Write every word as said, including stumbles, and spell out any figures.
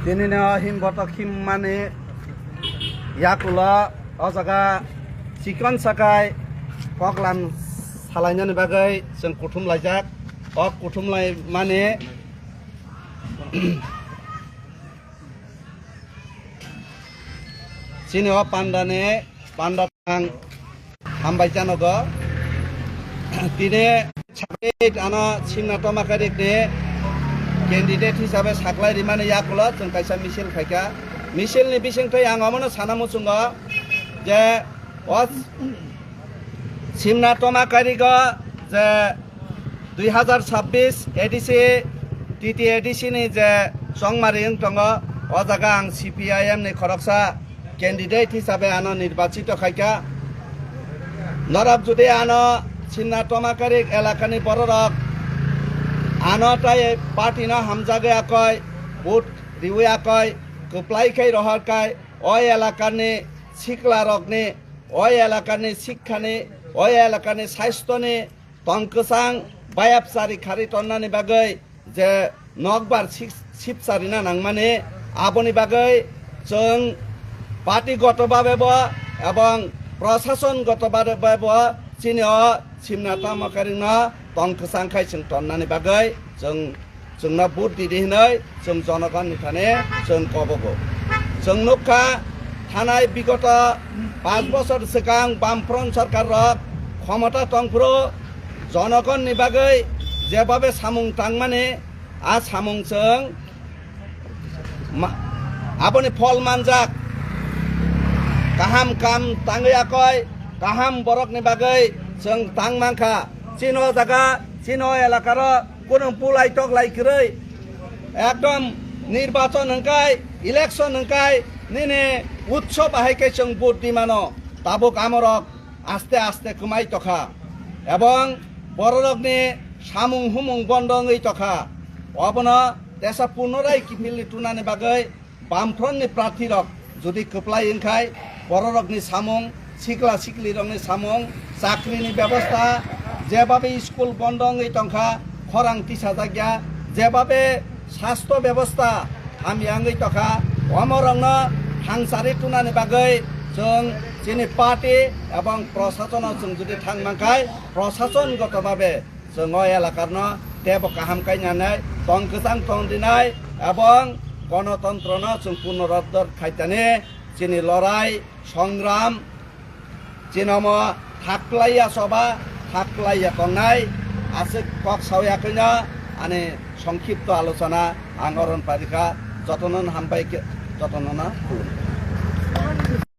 Tinino himbotok himmani yakulo o jaga chikon sakai koklam salainani bagwi chwng kuthum laijak. O kuthum laimani chini o pandani panda ang hambai janogo. Tini sabit ano Simna Tomakarikni candidate hisabe saklai rimani yakulo chwng kaisa misil khaikha. Misilni bisingtwi ang omono sana muchungo je o Simna Tomakarigo je dui hazar chabbish A D C, T T A D C ni je chongmari wng tongo, o jaga ang C P I M ni khoroksa candidate hisabe ano nirbachito khaikha. Norok jodi ano Simna Tomakarik elakani bororok ano tai party no hamjagwi akoi, vote riwi akoi, kwplai khai rohor khai, o elakani sikla rokni, o elakani sikhani, o elakani saistoni tong kwchang bayapchari khari tonnani bagwi je nokbar sip-, sipcharina nangmani, aboni bagwi chwng party goto babe bo ebong prosason goto babe bo chini o Simna Tomakaringno tong kwchang khai chwng tonnani bagwi chwng, chwngno vote didi hinwi chwng jonogonni thani chwng kobogo. Chwng nukha, thanai bigoto panch bosor swkang Bamfront sorkar rok khomota tongphuru jonogonni bagwi jebabe samung tangmani, a samung chwng ma-, aboni phol manjak. Kaham kam tangwi akoi, kaham borokni bagwi chwng tang mankha. Chini o jaga, chini o elakaro kunu pulai toklai kwrwi, ekdom nirbachon hwnkhe, election hwnkhe nini utsob ahai khe chwng vote di mano. Tabuk amorok aste aste kwmai tokha ebong bororokni samung humung bondo wngwi tokha. Obono tesa punorai kiphilni tunani bagwi Bamfront ni prarthi rok jodi kwplai wngkhai, bororokni samung, sikla sikli rokni samung, chakri ni bebosta, jebabe school bondo wngwi tongkha, khorang tisajak ya, jebabe sastho bebosta hamya wngwi tongkha, omo rokno thangsari tunani bagwi chwng chini party ebong prosasono chwng jodi thang mankhai, prosason goto babe chwng o elakarno teibo kaham kainanai tong kwchang tong dinai ebong gonotontrono chwng punoruddhar khaitani chini lorai songram chinomo thaklaiya soba thaklaiya tongnai aswk kok sawi akhwino ani songkhipto alochona ang oron parikha jotono hambai khe jotono khulum.